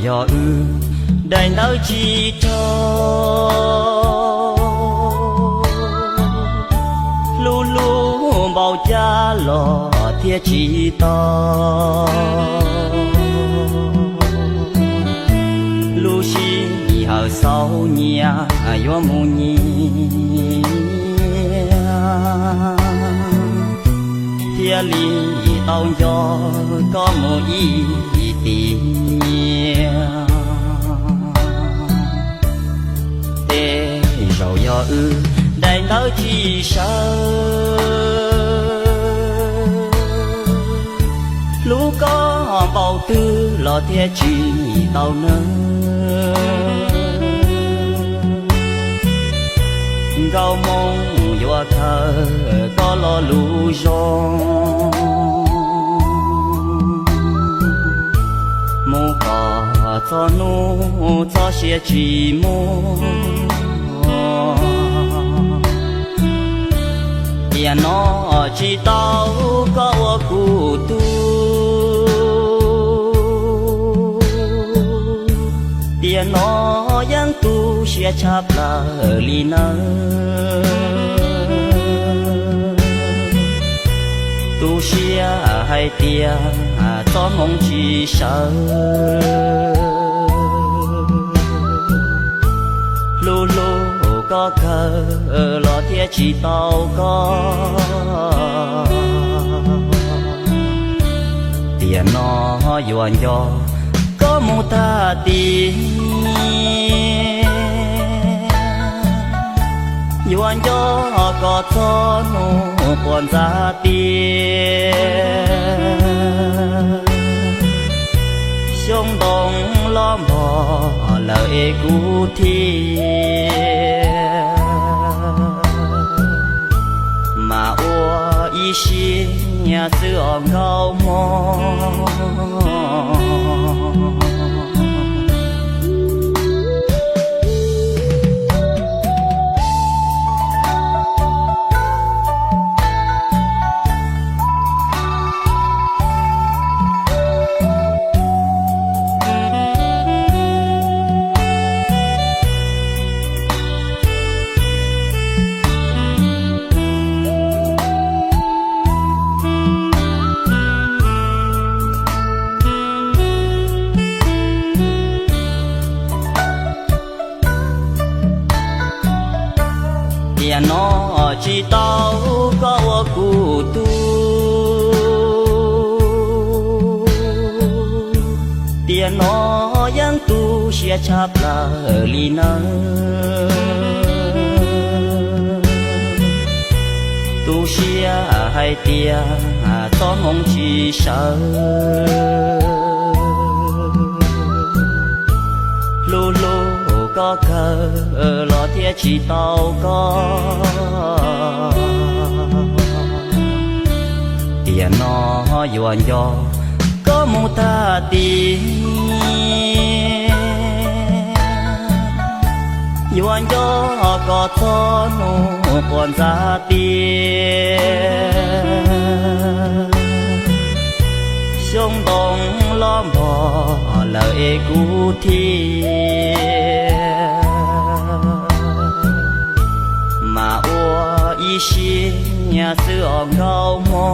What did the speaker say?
Yog wb daim ntawv tsis raug, hlub hlub npaum cas los thiaj tsis tau. Lub sij hawm xaus nyias yuav mus nyias, thiaj li tau nco koj mus ib tim nyias. Tej zaum yog wb daim ntawv tsis sawv, hlub koj npaum twg los thiaj tsis tau nawb. Nkauj Hmoob yuav khaws koj lo lus zoo, mus kom txog hnub txoj sia tsis muaj. Tiam no tsis tau koj ua kuv tub, tiam no yeej tu siab tshaj plaws li nawb. Tu siab hais tias txoj hmoov tsis sawv, hlub hlub koj kawg los thiaj tsis tau koj. Tiam no yuav nco koj mus tag tim, yuav nco koj txog hnub quas ntxa tiaj. Xyoob ntoo los npog lawm es kuv thiaj mam ua ib siab xwb os Nkauj Hmoob. Tiam no tsis tau koj ua kuv tub, tiam no yeej tu siab tshaj plaws li nawb. Tu siab hais tias txoj hmoov tsis sawv, hlub hlub koj kawg los thiaj tsis tau koj. Tiam no yuav nco koj mus tag tim, yuav nco koj txog hnub quas ntxa tiaj. Xyoob ntoo los npog lawm es kuv thiaj mam ua ib siab xwb os Nkauj Hmoob.